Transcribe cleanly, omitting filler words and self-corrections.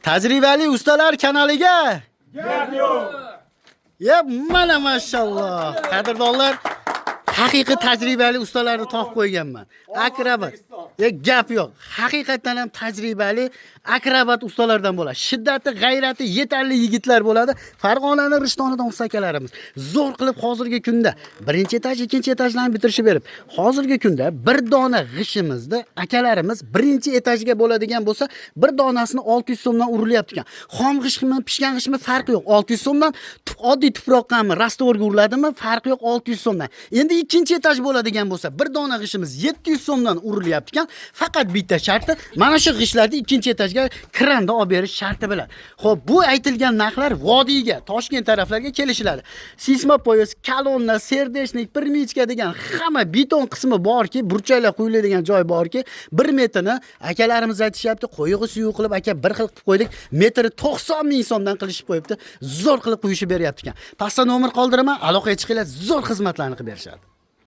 Tajribali ustalar kanaliga Gap yo'q. Ya mana mashalloh. Qadrdonlar, haqiqiy tajribali ustalarni topib qo'yganman. Akrobat. Ya gap yo'q. Haqiqatdan ham tajribali akrobat ustalardan bo'ladi. Shiddati, g'ayrati yetarli yigitlar bo'ladi. Farg'onani Rishtonidan usta akalarimiz zo'r qilib hozirgi kunda birinchi etaj, ikkinchi etajlarni bitirishib berib, hozirgi kunda bir dona g'ishimizni akalarimiz birinchi etajga bo'ladigan bo'lsa, bir donasini 600 so'mdan urilyapti ekan. Xom g'ishtmi, pishgan g'ishtmi farqi yo'q. 600 so'mdan oddiy tuproqqami, rastvorga uriladimi, farqi yo'q 600 so'mdan. Endi ikkinchi etaj bo'ladigan bo'lsa, bir dona g'ishimiz 700 so'mdan urilyapti ekan. Faqat bitta sharti, mana shu g'ishtlarni ikkinchi etajga kranda olib berish sharti bilan. Xo'p, bu aytilgan narxlar vodiyga, Toshkent taraflarga kelishiladi. Sisma poyez, kolonna, serdechnik, pirmichka degan hamma beton qismi borki, burchaklar quyiladigan joy borki, 1 metrini akalarimiz aytishyapti, qo'yig'i suyuq qilib aka bir xil qilib qo'ydik, metri 90 ming so'mdan qilishib qo'yibdi. Zo'r qilib quyishib beryapti ekan. Pastda nomer qoldiraman, aloqaga chiqinglar, zo'r xizmatlarni qilib berishadi.